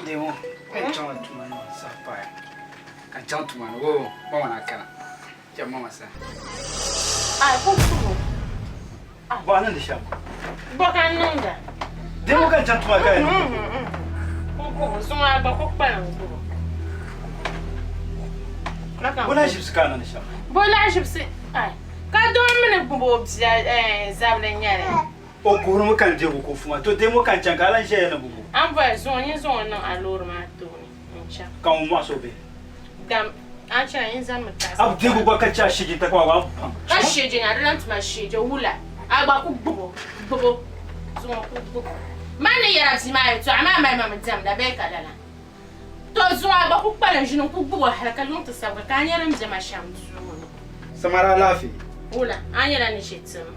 Demo, n chaŋ tuma ni saha paai ka n chaŋ tuma ni o mama na kana chɛ mama sani. Ai ku kubu. Bɔ a niŋdi shɛm? Bɔ ka n niŋda? Demo ka n chaŋ tuma ka Ku kubu zuŋɔ a gba ku kpalim gbubi. Bɔ lahiʒibisi ka a niŋdi shɛm? Bɔ lahiʒibisi ai ka doo mini gbubi o bia zabili n-nyɛ li. O kuhirimi ka n deegi o ka o fuma. To deemi o ka n chaŋ ka a lan ʒiɛya ni bubu. A ni bɔri zuŋɔ nyin zaŋ o niŋ a loori maa tooni n-chaŋ. Ka ŋun mɔɣisi o bihi. Dam a ni chana nyin zanimi taɣisi. A bi deegi o gba ka chɛ a sheje nti ka a baŋ. Ka sheje nya di lan tuma sheje wula a gba ku gbib o gbib o zuŋɔ ku gbib o. Man ni yɛra bia maa yɛtɔɣa maa mali ma mi diɛmda bee ka lala. To zuŋɔ a gba ku kpalim ʒini n-ku gbib o hal ka yuŋ ti sabigi ka a nya din be ma shɛm duu ŋɔ ni. Samara alaafee. Wula, a nyɛla ni ʒe tim.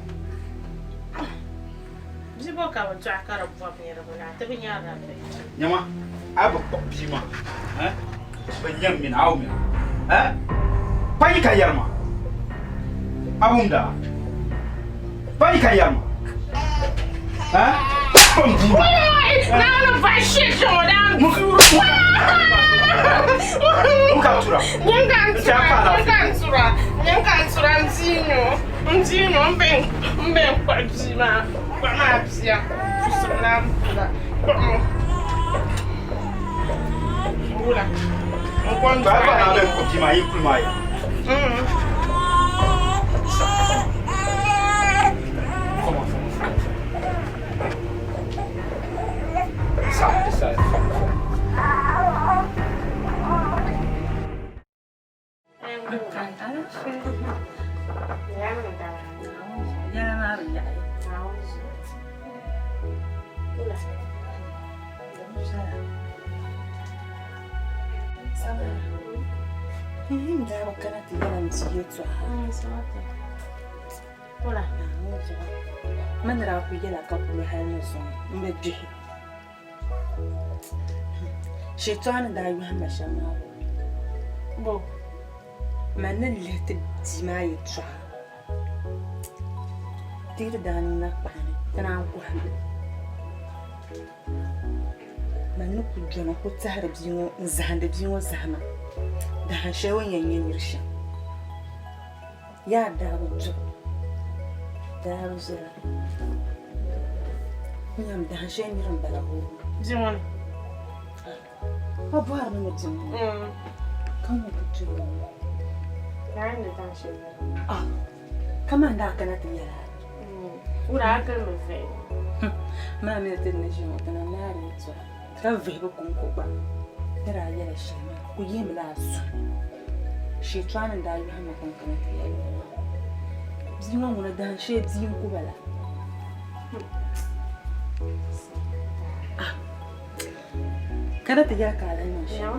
Bia bɔ ka bɛ dɔɣi ka di bɔbi niriba la, ti bi nyarila bɛ. Nyama, a bi kpuɣi bia maa, eh? Bɛ nyam mina, a wumya, eh? Pa yi ka yɛri ma, a wumda? Pa yi ka yɛri ma, eh? Kpam bia maa. Naawuni bahi shee ŋɔ daa n tuuri. N ka tura. Nyin ka n tura, nyin ka n tura, nyin ka n tura n bia nyo, n bia nyo n bɛ n bɛ n kpuɣi bia maa, kpuɣi maa bia, pusim naa n pula, kpuɣi mo. Wula, n ko n Ba ba na bɛ kpuɣi bia maa yi kuli maa ya. Come on, come on, come on. Man ni daa kuli yɛla ka kuli hali ni zuŋɔ m bi gbihi. Shitɔɣu ni daa yɔhim ma shɛm maa bɔ? Man ni lihi ti bia maa yɛtɔɣa ti yi ti daa niŋ na kpahi ni ti naan kɔhi li. Man ni kuli dɔni n-kuli tɛhiri bia ŋɔ n-zahindi bia ŋɔ zahima dahin shɛli o ni yɛn nyɛ nir shɛm. Yaa daa bi duɣi, daa bi viɛla. N nyam dahin shɛli nira m-bala hoo. Bia ŋɔ ni. A bɔhiri mi ni bia ŋɔ ni ka ŋɔ ku duri ŋɔ. Naa ni dahin shɛli nira. Ah, kaman daa kana ti yɛli a. Wula a gili mi vihi. Maa mi ti ni ʒi ŋɔ ti na naari yɛltɔɣa ka vihibu kɔŋko gba ni daa yɛla shɛli maa ku yihimi la a suhu ni. Shitɔɣu ni n-daa yɔhim ma ka n kana ti yɛli o maa. Bia ŋɔ ŋuna dahin shee bia n-ku ba la. Ah, kana ti yɛli ka a lahi niŋ shɛm.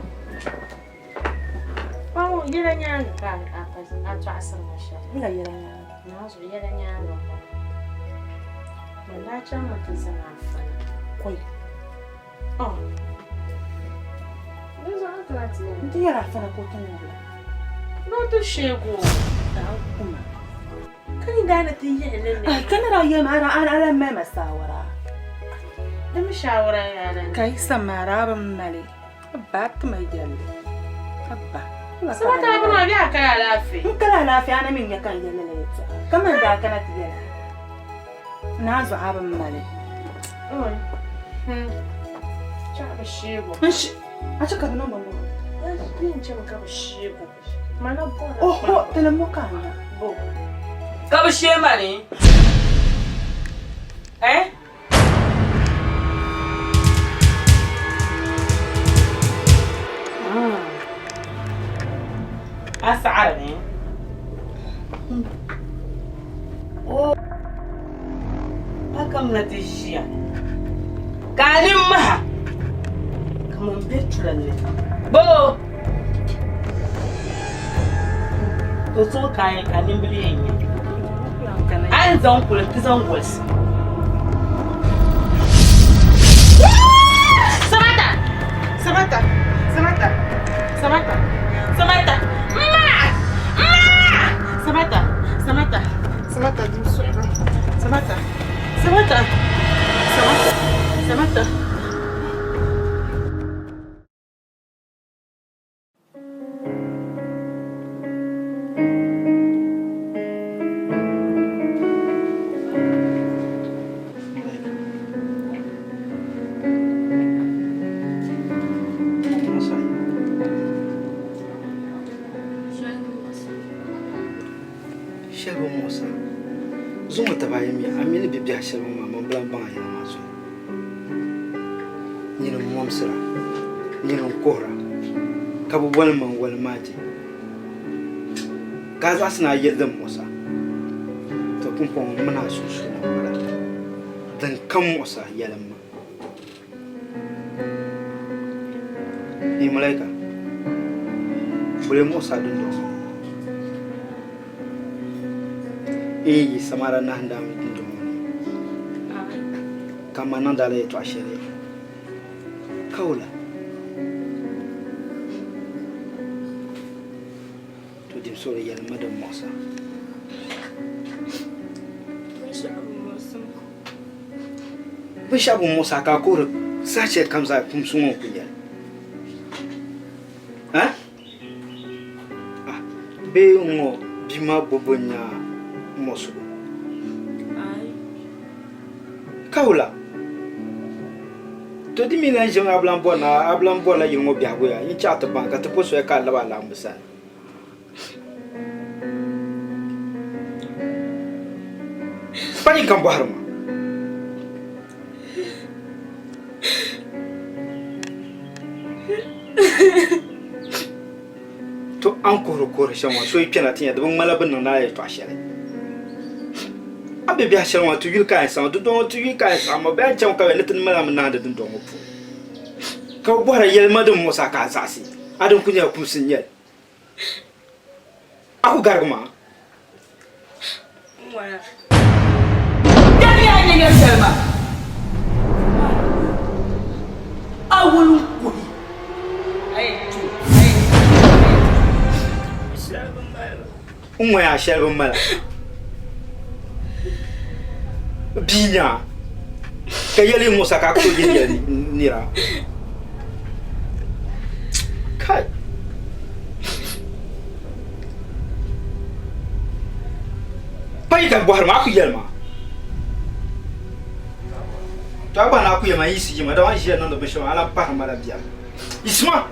Paŋ yɛla nyaaŋa ka a tɔɣisiri ma shɛm. Wula yɛla nyaaŋa? Naanzu yɛla nyaaŋa m-bɔŋɔ. Man daa chaŋmi ti zaŋ afana. Kɔi. Oh. Dinzuɣu n kana ti yɛli. N ti yɛli afana ka o ti niŋ wula? Ni o ti sheegi o. Daa kuma. Ka ni daa ni ti yihi li ni. Ka ni daa yɛli ma a lan mali ma saawara. Di mi saawara yaa lan. Ka yi sa maa daa bi mali. Abba a ti ma yɛlli. Abba. Sabata a bini maa bɛ a kali alaafee? N kali alaafee a na mi nya ka n yɛli lala yɛltɔɣa. Kaman daa kana ti yɛli a. Naanzu a bi mali. Chaɣ bi sheego. N shi. A chɛ ka di niŋ bambɔŋɔ. Di yɛn chɛmi ka bi sheego. Mana bɔra. Oho, tini mo ka a nya. Bo. Ka bi shee ma ni? Eh? A saɣari ni? O a kamina ti ʒiya ka a nini maha kaman bɛ tula ni. Boo! To zuŋɔ ka a nimbili yɛn nya. A ni zaŋ kuli nti zaŋ wolisi. Samantha! Samantha! Samantha! Samantha! Samantha! Mma! Mma! Samantha! Samantha! Samantha dim suɣiri. Samantha! Samantha! Samantha! Samantha! Shɛli bi muɣisa zuŋɔ taba ayi mi a mi ni bibiɛhi shɛli ŋɔ maa man bi lahi baŋ a yɛla maa zuɣu Nyini m-mɔmsira, nyini n-kuhira, ka bi wali ma n-wali maa je. Ka a zaɣisi ni a yɛli din muɣis a, to pumpɔŋɔ m mini a sunsuuni m-bala. Din kam muɣis a, yɛlim ma. Yi malaika, boli muɣis a dundɔŋ ŋɔ ni. Eei, Samara nahindaami dundɔŋ ŋɔ ni. Ka ma niŋdi a la yɛtɔɣ shɛli ka wula? To dim suhuri yɛli ma din muɣis a. Binshɛɣu bi muɣis a ka a kuhiri saha shɛli kam zaa kumsi ŋɔ n-kul nyɛli. Ha? Ah, bee ŋ-ŋɔ bia maa gbubbu n-nya muɣisigu? Ka wula? To di mi lan ʒimi a bi lan bɔri ni a bi lan bɔrila yili ŋɔ biɛhigu ya? N chaɣ ti baŋ ka ti po soya ka a lab a laɣimbu sani. Pa nyin ka m bɔhiri ma. To a ni kuhiri kuhiri shɛm maa, so yi kpɛna ti nya di bi ŋmanila bɛ niŋdi a yɛtɔɣ shɛli. A ni be biɛhi shɛli ŋɔ, ti yuli ka a yɛn saɣim, dindɔŋ ŋɔ ti yuli ka a yɛn saɣim ma, bee a ni chaŋ ka bɛ ni ti mali a mi naandi dindɔŋ ŋɔ puuni. Ka bɛ bɔhiri a, Yɛli ma din muɣis a ka a zaɣisi, a din kul nyɛla kumsi n-nyɛ li. A ku garigi ma? Damiya a nya yɛli shɛli maa, a wul n-kuhi, a yɛn ti o, a yɛn ti o, a yɛn ti o. Shɛli bi mali ba. N ŋɔya shɛli bi mali a. Bia nya ka yɛli Musa ka a ku tooi yɛli yɛli nira. Kai! Pa yi ka bɔhiri ma, a ku yɛli ma. To a gba ni a ku yɛli ma, yiɣisi yima, dama a ni ʒiya niŋdi binshɛli maa, a lan pahiri ma la biɛri. Yiɣisima!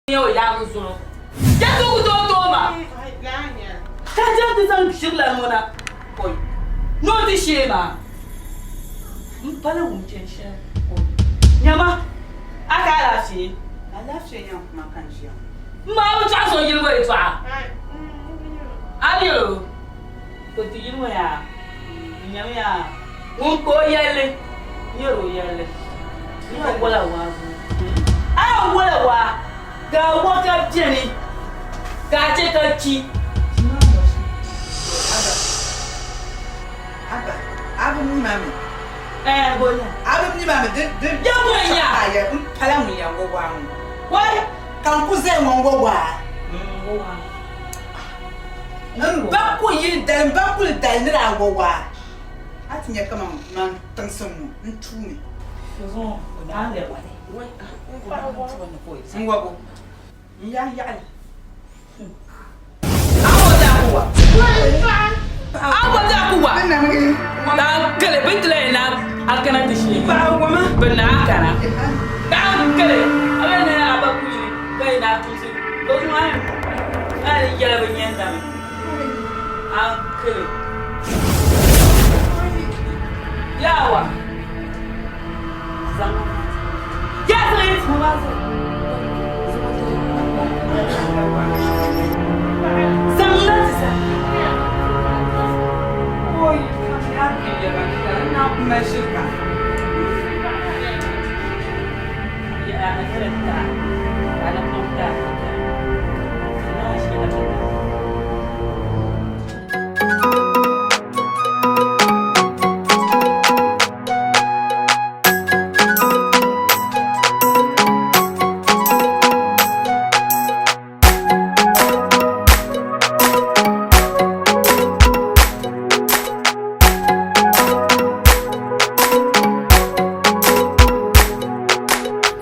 Nyɛ o yaaŋa zuɣu. Ya ti ku tooi tooi ma. Ka chaŋ ti zaŋ ʒirilana ŋɔ na pɔi ni o ti shee maa. M pala wum chani shɛli pɔi. Nyama, a ka alaafee? Alaafee nyaŋ kuma ka n ʒiya ŋɔ. M ma, a bi tɔɣis o yili ŋɔ yɛtɔɣa? A yɛl o, Ka ti yili ŋɔ yaa, nyam yaa, ŋun kpa o yɛlli, nyɛr o yɛlli. N yɛn wala waa zuŋɔ. A yɛn wala waa ka a wa ka beni ka a chɛ ka kpi. Abba, Abba, a bi mi ma mi. Ɛɛh, bo nya. A bi mi ma mi, di, di, Ya bo nya. A yɛ, m pala ŋun yɛn wa waa ŋɔ. Wai! Ka n ku zaya ŋɔ n-wa waa. N wa waa. M ba ku yili dali, m ba kuli dali ni daa wa waa. A ti nya kaman man tiŋsi ŋ-ŋɔ n tuumi. N wabo, n yahi yaɣili.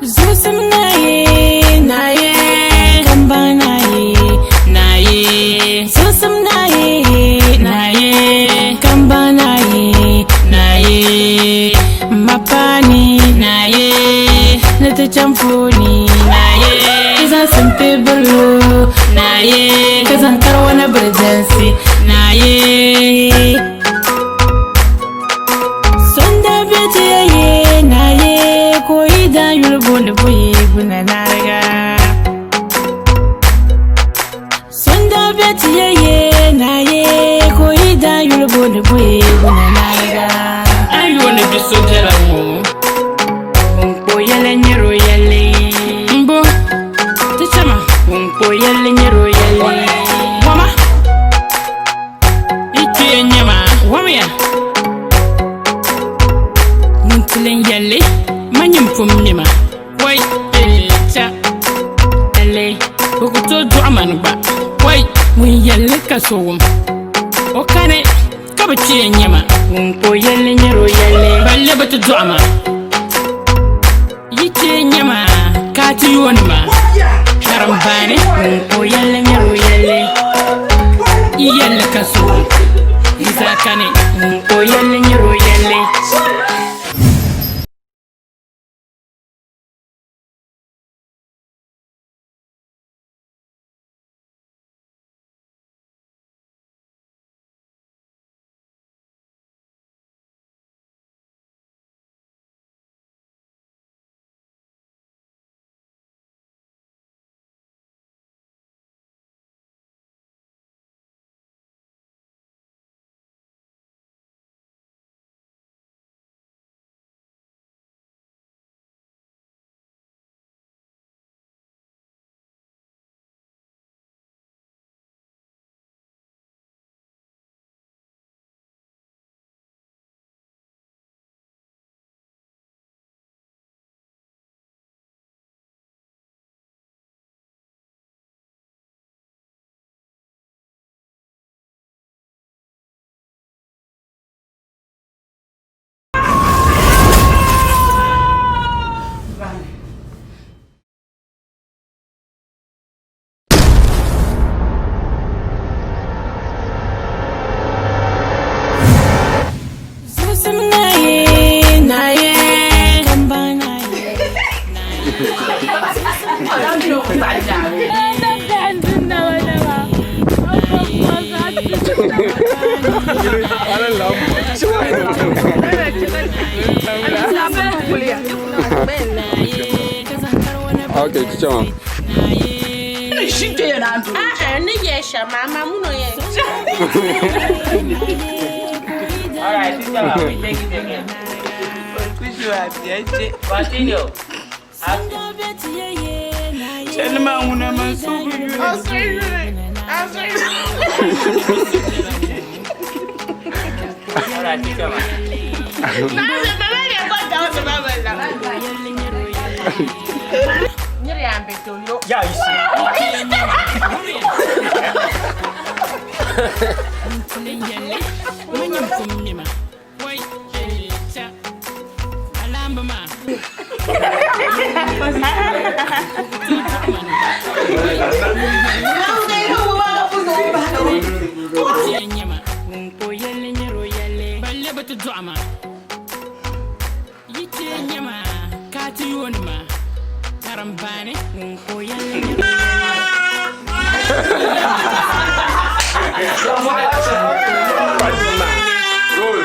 Zusim naye, naye, kamba naye, naye. Zusim naye, naye, kamba naye, naye. Mapani naye, nati chamfuni naye. Kizan simpe bulu naye, kizan karwana birjansi naye. Sonda beti ye naye, koyi da yulbu ni buyi guna nariga. Sonda beti ye naye, koyi da yulbu ni buyi guna nariga. Ayo ni biso jala wo, unko yele nyero yele. Mbo, tichama, unko yele nyero yele. Wama, ike nyama, wamya. Ŋun tilin yɛlli ma nyini pun mima wai cha ele bɛ ku tooi dɔɣi mani gba wai ŋun yɛlli ka so wum o kani ka bɛ kpiya nyɛma ŋun ka o yɛlli nyɛri o yɛlli balle bɛ ti dɔɣi ma yi kpee nyɛma ka a ti yooni ma karimbaani ŋun ka o yɛlli nyɛri o yɛlli yi yɛlli ka so wum yi zaa kani ŋun ka o yɛlli nyɛri o yɛlli. Okay, teacher ma. Ni ʒi kpe ya naan duri. A'a, ni yɛ shɛm maa, amaa mun o yɛn. All right, teacher ma, we take it again. Continue. Chani maa ŋuna man so bi yuli. All right, teacher ma. Yaa yi si. Roll.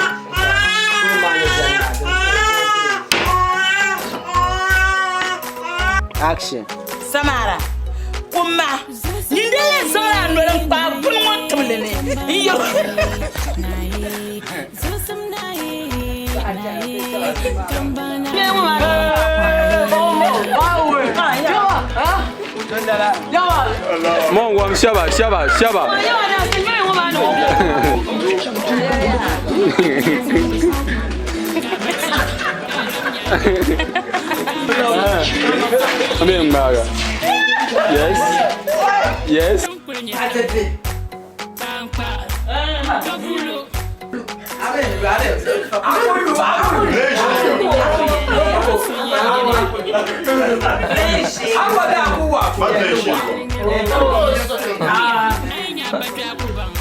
Action. Samara, kumma, nyin dee yɛn zaŋla a noli n-kpaai buni ŋɔ tibili ni n-yɛl o. Mon wam shaba shaba shaba. Ame ngbaga. Yes. Yes.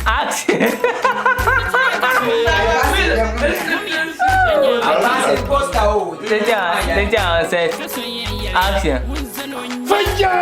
Action. Teacher, teacher, set. Action. Fire!